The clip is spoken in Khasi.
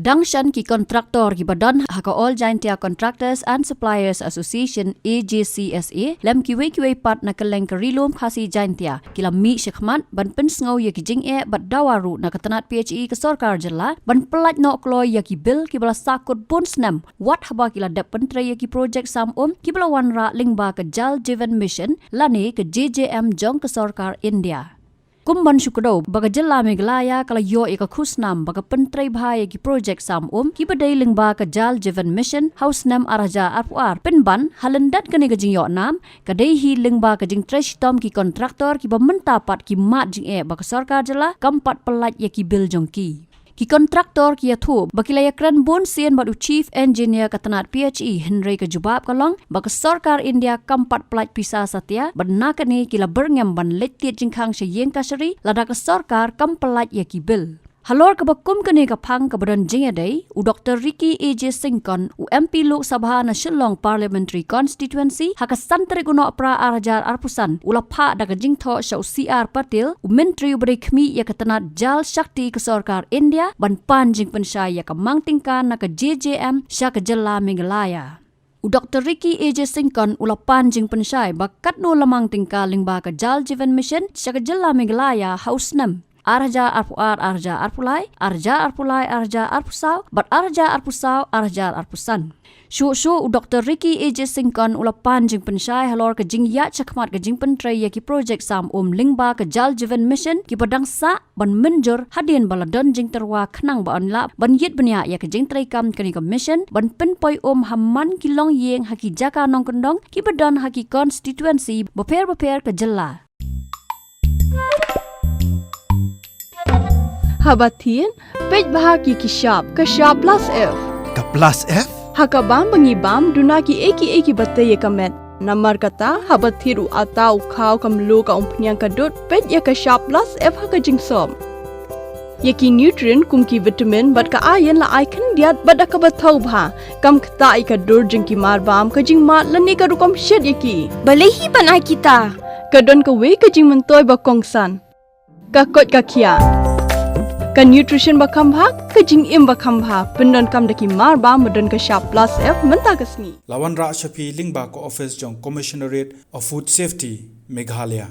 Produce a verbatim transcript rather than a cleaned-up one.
Dang shen ki kontraktor kiba don ha ka All Jaintia Contractors and Suppliers Association, A J C S A, lem kiwei kiwei pat na kylleng ka Ri Lum Khasi Jaintia, ki la mih shakhmat ban pynsngew ïa ki jingeh bad dawa ruh na ka tnat P H E ka sorkar jylla ban pyllait noh kloi ïa ki bill kiba la sahkut bun snem, wat haba ki la dep pyntrei ïa ki projek sam um kiba la wanrah lyngba ka Jal Jeevan Mission lane ka J J M jong ka sorkar India. Kum ban shu kdew ba ka jylla Meghalaya ka la ïoh ïa ka khusnam ba ka pyntrei bha ïa ki projek sam um kiba dei lyngba ka Jal Jeevan Mission ha u snem ar hajar arphew ar, pynban ha lyndet kane ka jingïoh nam ka dei hi lyngba ka jingtrei shitom ki kontraktor kiba mynta pat ki mad jingeh ba ka sorkar jylla kam pat pyllait ïa ki bill jong ki. Ki kontraktor ki ïathuh ba ki la ïakren bun sien bad u Chief Engineer ka tnat P H E, hynrei ka jubab ka long ba ka sorkar India kam pat pyllait pisa satia, bad na kane ki la byrngem ban leit tied jingkhang sha ïing kashari lada ka sorkar kam pyllait ïa ki bill. Halor kaba kum kane ka phang kaba don jingïadei, u Doktor Ricky A J Syngkon, u M P Lok Sabha na Shillong Parliamentary Constituency, ha ka san tarik u Nohprah ar hajar arphew san, u la phah da ka jingthoh sha u C R Patil, u Myntri uba dei khmih ïa ka tnat Jal Shakti ka sorkar India, ban pan jingpynshai ïa ka mang tyngka na ka J J M sha ka jylla Meghalaya. U Doktor Ricky A J Syngkon u la pan jingpynshai ba katno la mang tyngka lyngba ka Jal Jeevan Mission sha ka jylla Meghalaya ha u snem ar hajar arphew ar, ar hajar arphew lai, ar hajar arphew lai, ar hajar arphew saw, bad ar hajar arphew saw, ar hajar arphew san. Shuh shuh u Doktor Ricky A J Syngkon u la pan jingpynshai halor ka jingïaid shakhmat ka jingpyntrei ïa ki projek sam um lyngba ka Jal Jeevan Mission kiba dang sah ban mynjur hadien ba la don jingtyrwa khnang ba yn lah ban ïit bniah ïa ka jingtreikam kane ka mission ban pynpoi um ha man ki longïing ha ki jaka nongkyndong kiba don ha ki constituency bapher bapher ka jylla. Haba thied, peit bha ki ki shap, ka shap plus F. Ka plus F? Ha ka bam ba ngi bam, duna ki ei ki ei kiba tei ïa ka met. Namar kata, haba thied u atta, u khaw, ka mluh, ka umphniang, ka dud, peit ïa ka shap plus F ha ka jingsop. Ïa ki nutrient kum ki vitamin bad ka iron la ai khyndiat bad da kaba thaw bha. Kam ktah ïa ka dur jong ki mar bam, ka jingmad lane ka rukom shet ïa ki. Balei hi ban ai kita? Ka don kawei ka jingmyntoi ba kongsan. Ka koit ka khiah. Ka nutrition ba kham bha, ka jingim ba kham bha. Pyndonkam da ki mar bam ba don ka shap plus F mynta ka sngi. La wanrah sha phi lyngba ka office jong Commissionerate of Food Safety, Meghalaya.